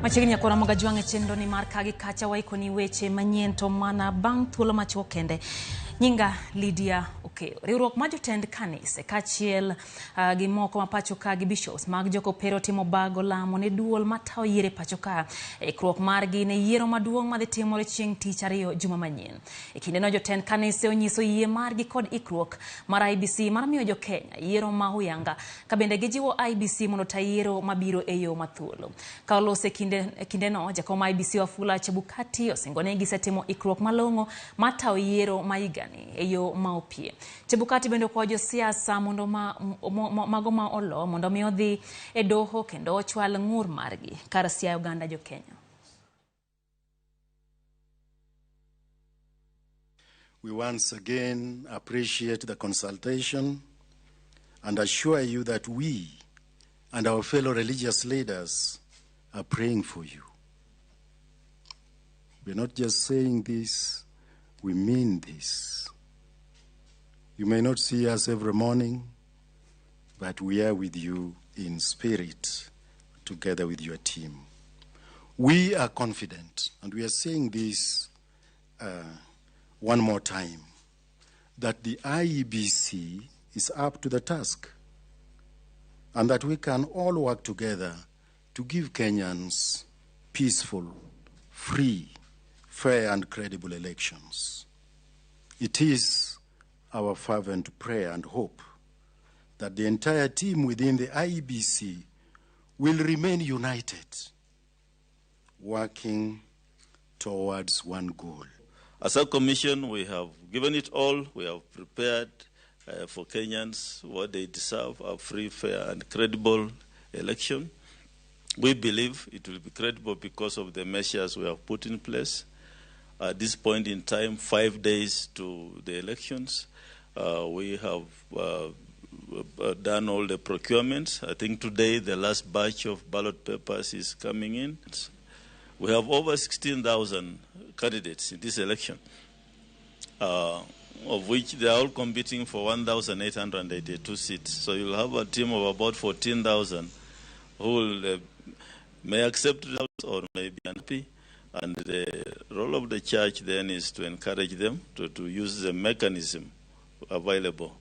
Machiegni akora moga jwang' e chenro ni mar kagi kacha waikoni weche manyien to mana bang' thuolo machuok kende. Nyinga Lydia Okeyo. Riwruok mar jotend kanise kaachiel gi moko ma pacho ka gi bishops mag Jokopere timo bago lamo ne duol matayo yiero e pacho ka. Ikruok margi ne yiero maduong' madhi timore chieng' tich ariyo juma manyien. E kindeno jotend kanise onyiso yie margi kod ikruok mar IEBC mar miyo jo-Kenya yiero ma huyanga ka bende gijiwo IEBC mondo ota yiero mabiro e yo mathuolo. Ka oloso e kindeno, jakom IEBC Wafula Chebukati osingo ni gisetimo ikruok malong'o mar tayo yiero ma higani e yo ma opie. Chebukati bende okwayo josiasa mondo mago ma olo mondo mi odhi e doho kendo ochwal ng'ur margi kar siayo oganda jo-Kenya. We once again appreciate the consultation and assure you that we and our fellow religious leaders are praying for you. We're not just saying this, we mean this. You may not see us every morning, but we are with you in spirit, together with your team. We are confident, and we are saying this one more time, that the IEBC is up to the task and that we can all work together to give Kenyans peaceful, free, fair and credible elections. It is our fervent prayer and hope that the entire team within the IEBC will remain united, working towards one goal. As a commission, we have given it all. We have prepared for Kenyans what they deserve, a free, fair, and credible election. We believe it will be credible because of the measures we have put in place. At this point in time, 5 days to the elections, we have done all the procurements. I think today the last batch of ballot papers is coming in. We have over 16,000 candidates in this election, of which they are all competing for 1,882 seats. So you'll have a team of about 14,000 who will, may accept results or may be unhappy. And the role of the church then is to encourage them to use the mechanism available,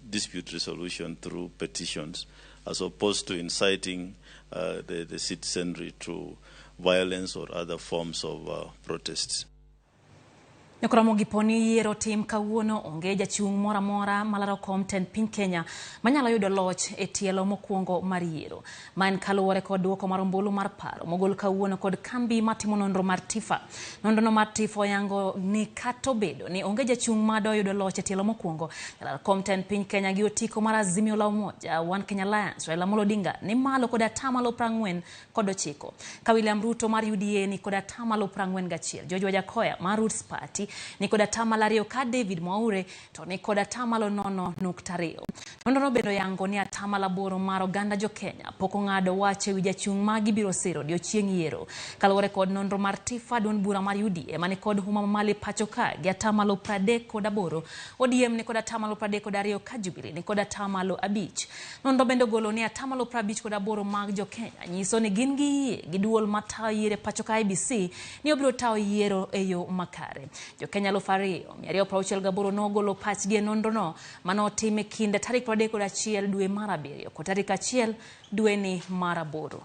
dispute resolution through petitions, as opposed to inciting the citizenry to violence or other forms of protests. Nyakoromogi poni yiero tim kawuono onge jachung' moro amora malaro kom tend piny Kenya manyalo yudo loch e tielo mokwongo mar yiero. Ma en kaluwore kod duoko mar ombulu mar paro mogol kawuono kod kambi matimo nonro mar TIFA. Nonrono mar TIFA oyango ni kata obedo ni onge jachung' madoyudo loch e tielo mokwongo, jalar kom tend piny Kenya gi otiko mar Azimio la Umoja One Kenya Alliance Raila Amolo Odinga ni malo kod atamalo 49. Ka William Ruto mar UDA ni kod atamalo 41, George Wajackoyah mar Roots Party ni kod atamalo 2 ka David Mwaure to ni kod atamalo 0.2. Nonrono bende oyango ni atamalo 8 mar oganda jo Kenya pok ong'ado wach ewi jachung' ma gibiro siro odiochieng' yiero. Kaluwore kod nonro mar TIFA, duond bura mar UDA mani kod huma mamalo e pacho ka gi atamalo 38, ODM ni kod atamalo 32 ka Jubilee ni kod atamalo 5. Nonro bende ogolo ni atamalo 58 mag jo Kenya nyiso ni gin gi yie gi duol matayo yiero e pacho ka IEBC ni obiro tayo yiero e yo makare. Jo Kenya 2,268 nogolo pachgi e nonrono mane otim e kind tarik 31 dwe mar 7 kod tarik 1 dweni mar 8.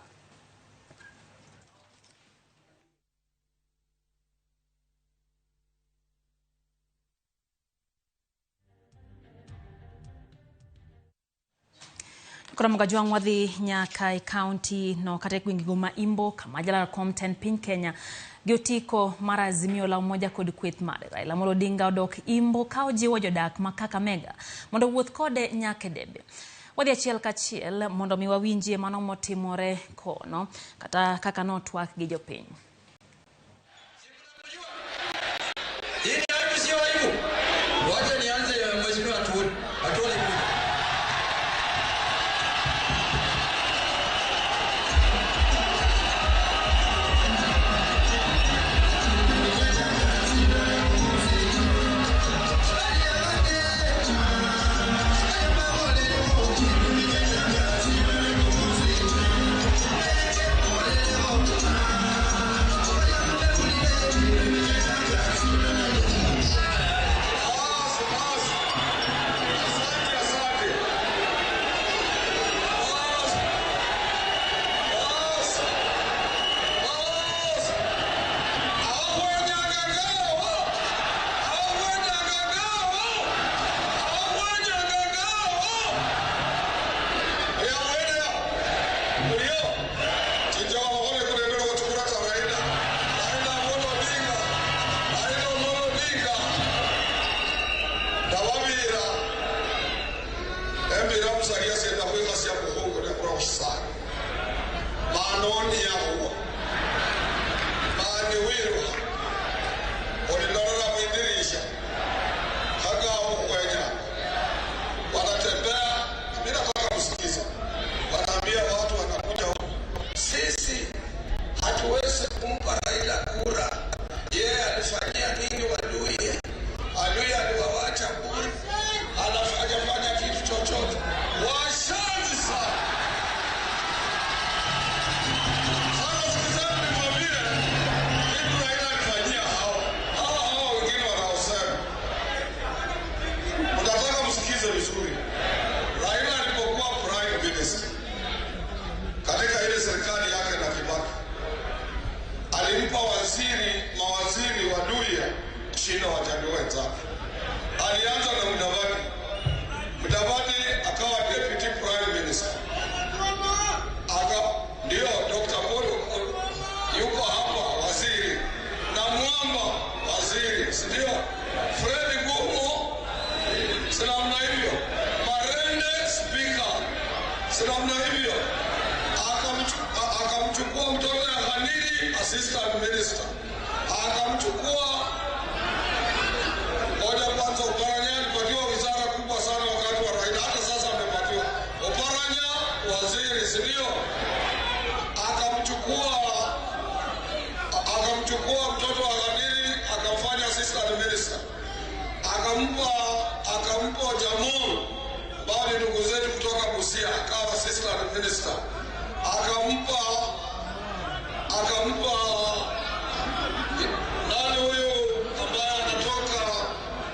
Koro Mogajwang' wadhi nyaka e kaunti no kata e gwenge ma Imbo kama jalar kom tend piny Kenya gi otiko mar Azimio la Umoja kod kweth mare Raila Amolo Odinga odok Imbo ka ojiwo jodak ma Kakamega mondo owuoth kode nyaka e debe. Wadhi achiel kachiel mondo mi wawinjie mano motimore kono kata kaka notwak gi jopiny. Wacha nianze mheshimiwa Atwoli. Atwoli kuja. waziri, si ndio? Fred Gumo, si namna hivyo? Marende speaker, si namna hivyo? Akamchukua mtoto ya Khaniri assistant minister, akamchukua moja kwanza Oparanya alipatiwa wizara kubwa sana wakati wa Raila, hata sasa amepatiwa Oparanya waziri, si ndio? Akamchukua mtoto wa Khaniri akamfanya assistant minister, akampa Jamhuri bali ndugu zetu kutoka Busia akawa assistant minister, akampa nani huyu ambaye anatoka,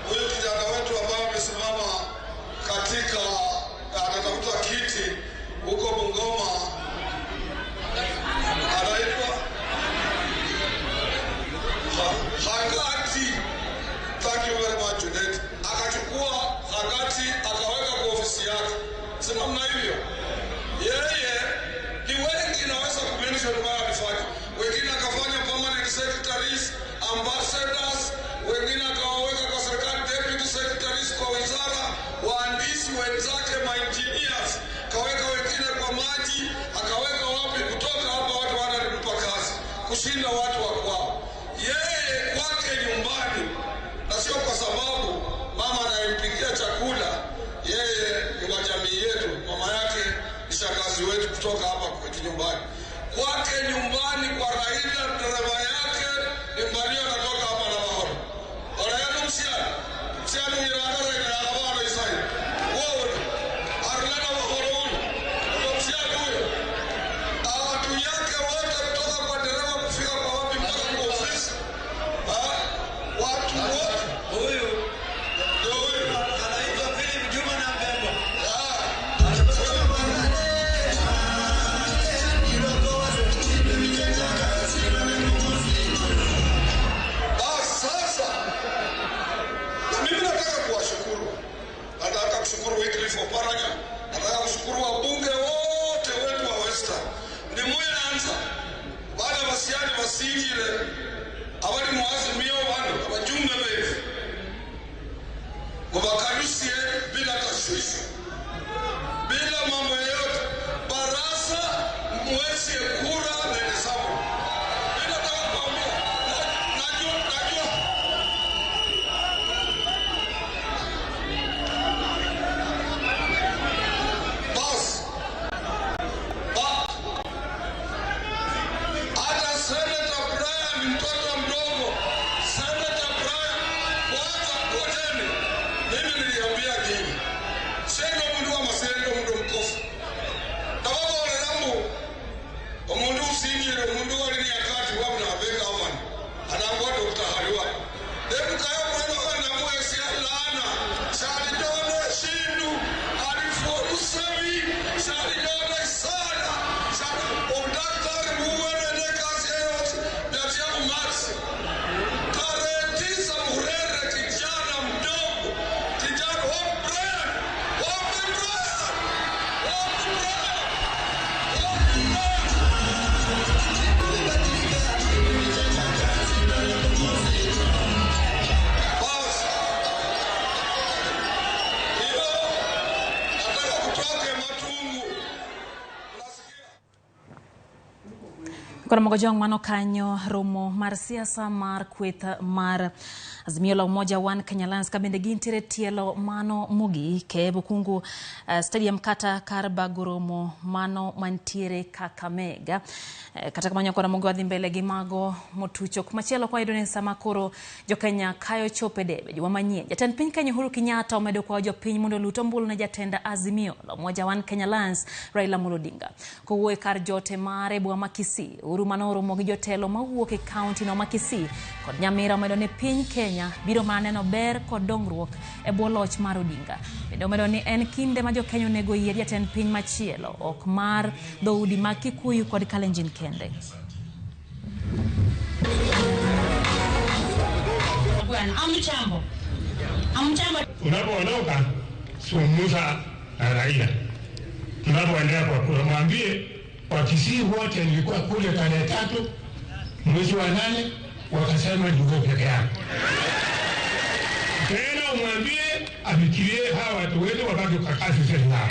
huyu kijana wetu ambaye amesimama katika anatafuta kiti huko Bungoma, anaitwa Hagati. Thank you very much, Junet. Akachukua Hagati akaweka kwa ofisi yake. Si namna hivyo? Yeye ni wengi naweza kumention ambayo alifanya. Wengine akafanya permanent secretaries, ambassadors, wengine akawaweka kwa serikali deputy secretaries kwa wizara, waandisi wenzake ma engineers, akaweka wengine kwa maji, akaweka wapi kutoka hapa watu wanalipa kazi kushinda watu wa kwao. Yeye kwake nyumbani, na sio kwa sababu mama anayempikia chakula, yeye ni wa jamii yetu, mama yake ni shangazi wetu kutoka hapa kwetu nyumbani. Kwake nyumbani kwa Raila, dereva yake ni Mbalia anatoka hapa na Mahoro. Ora msiana. Msiana ni Raila na Mahoro Isai. Wao Arlana Mahoro. Ndio msiana huyo. Watu yake wote kutoka kwa dereva kufika kwa wapi mpaka kwa ofisi. Watu wote huyu ndio huyu anaitwa Philip Juma na Mbembo. Sasa na mimi nataka kuwashukuru, nataka kushukuru Wycliffe Oparanya, nataka kushukuru wabunge wote wetu wa Western. Ni muyanza bana basiani basingire abali muazimio bano abajumbe befu mubakarusie bila tashwishi, bila mambo yoyote. Barasa mwesie kura na hesabu. Mimi nataka kuambia, najua bas hata Senator Brian mtoto mdogo, Senator Brian, kwanza ngojeni, mimi niliambia nyinyi sendo mundu wa masendo mundu mkofu na baba wale omundu usingire mundu wali ni akati wa mna abeka amani anangwa Dr. Haliwa demukaya mwana wa namwesi laana shalidone shindu aliforusevi shalidone sana shali odaktari muwene ne kazi yote byatia umatsi. Tarehe 9 Murere, kijana mdogo, kijana wa Brian, wa Brian, wa Brian, wa Brian. Basi hiyo nataka kutoke Matungu. Nasikia Koro Mogojong mano kanyo romo mar siasa mar kweth mar Azimio la Umoja One Kenya Alliance ka bende gintiere tielo mano mogik e Bukungu Stadium kata kar bago romo mano mantiere Kakamega. Kata kamano koro Mogo wadhi mbele gi mago motucho. Kumachielo kwa yudo ni sama koro jokenya kayo chope debe juma manyien. Jatend piny Kenya Uhuru Kenyatta omedo kwayo jopiny mondo olut ombulu ne jatend Azimio la Umoja One Kenya Alliance Raila Amolo Odinga. Kowuoyo e kar jote mare e boma ma Kisii, Uhuru manoromo gi jotelo mawuok e kaunti no ma Kisii kod Nyamira omedo ni piny Kenya biro mana neno ber kod dongruok e bwo loch mar Odinga. Bende omedo ni en kinde ma jokenya onego yier jatend piny machielo, ok mar dhoudi mag Kikuyu kod Kalenjin kende. Amchambo. Amchambo. Unapoondoka zungumza na Raila. Tunapoendelea kwa kura, mwambie Wakisii wote nilikuwa kule tarehe 3 mwezi wa 8, wakasema ndio peke yako. Tena umwambie afikirie hawa watu wetu wabaki kwa kazi sasa.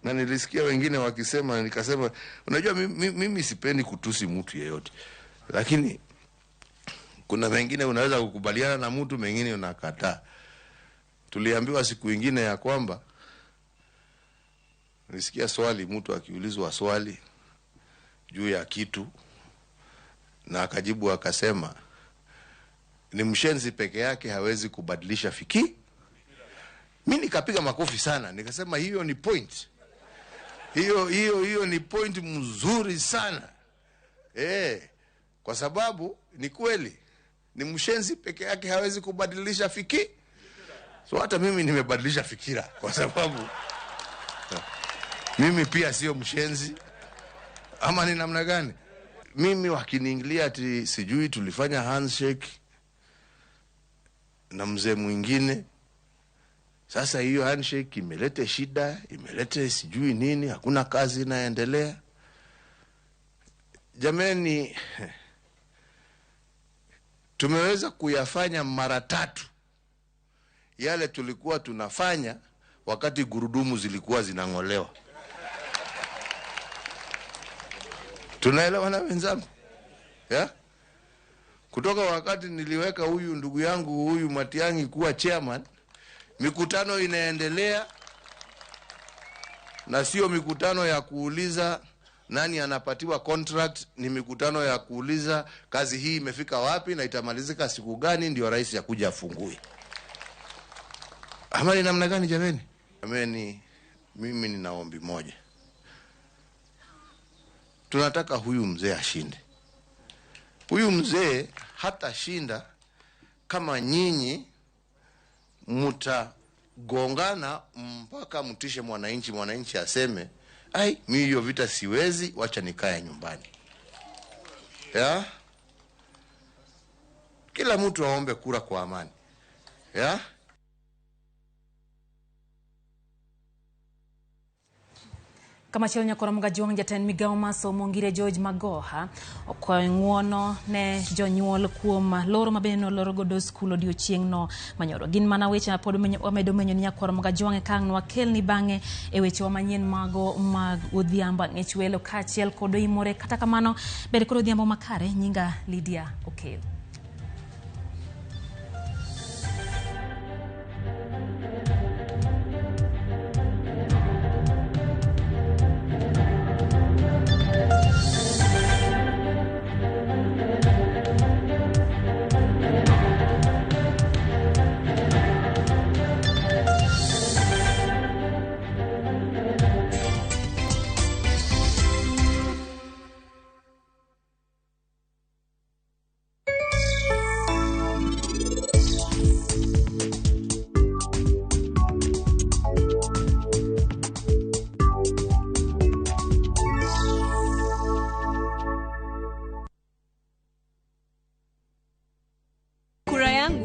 Na nilisikia wengine wakisema, nikasema unajua mimi sipendi kutusi mtu yeyote. Lakini kuna mengine unaweza kukubaliana na mtu, mengine unakataa. Tuliambiwa siku ingine ya kwamba, nilisikia swali, mtu akiulizwa swali juu ya kitu na akajibu akasema ni mshenzi peke yake hawezi kubadilisha fikira. Mimi nikapiga makofi sana, nikasema hiyo ni point. Hiyo ni point mzuri sana. Kwa sababu ni kweli ni mshenzi peke yake hawezi kubadilisha fikira. So hata mimi nimebadilisha fikira kwa sababu mimi pia sio mshenzi. Ama ni namna gani? Mimi wakiniingilia ati sijui tulifanya handshake na mzee mwingine. Sasa hiyo handshake imelete shida, imelete sijui nini, hakuna kazi inaendelea. Jameni, tumeweza kuyafanya mara tatu yale tulikuwa tunafanya wakati gurudumu zilikuwa zinangolewa. Tunaelewa na wenzangu? Yeah? Kutoka wakati niliweka huyu ndugu yangu huyu Matiang'i kuwa chairman, mikutano inaendelea, na sio mikutano ya kuuliza nani anapatiwa contract, ni mikutano ya kuuliza kazi hii imefika wapi na itamalizika siku gani ndio rais akuja afungue. Ama ni namna gani jameni? Jameni, mimi nina ombi moja. Tunataka huyu mzee ashinde. Huyu mzee hatashinda kama nyinyi mtagongana mpaka mtishe mwananchi, mwananchi aseme ai, mimi hiyo vita siwezi, wacha nikae nyumbani. Ya? Kila mtu aombe kura kwa amani. Ya? Kamachielo nyakoro Juang jatend migao mar somo Ngire George Magoha okwayo ng'uono ne jonyuol kuom loro mabende noloro godo skul odiochieng' no manyoro. Gin mana weche ma pod wamedo menyo ni nyakwaro Juang e kang' nwakelni bang'e e wechewa manyien mago mag odhiambo ng'ech welo kaachiel kod oimore. Kata kamano bed kod odhiambo makare. Nyinga Lydia Okel.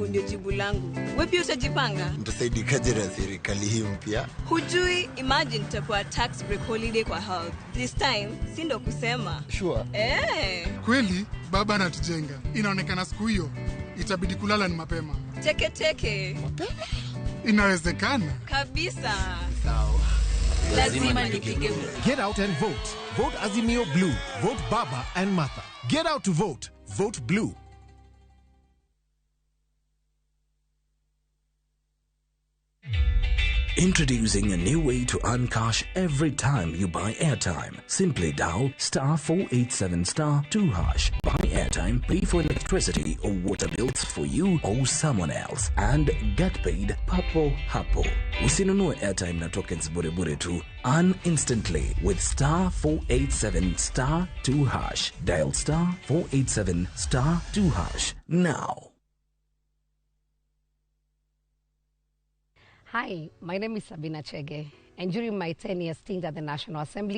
Ndio jibu langu. Wewe pia utajipanga? Mtasaidikaje na serikali hii mpya? Hujui, imagine tutapewa tax break holiday kwa health. This time, si ndo kusema. Sure. Kweli baba anatujenga. Inaonekana siku hiyo itabidi kulala ni mapema. Teke teke. Mapema? Inawezekana. Kabisa. Sawa. Lazima nipige kura. Get out and vote. Vote Azimio Blue. Vote Baba and Martha. Get out to vote. Vote Blue. Introducing a new way to earn cash every time you buy airtime. Simply dial *487*2#. Buy airtime, pay for electricity or water bills for you or someone else, and get paid papo hapo. Usinunue airtime na tokens bure bure tu. Earn instantly with *487*2#. Dial *487*2# now. Hi, my name is Sabina Chege, and during my 10-year stint at the National Assembly,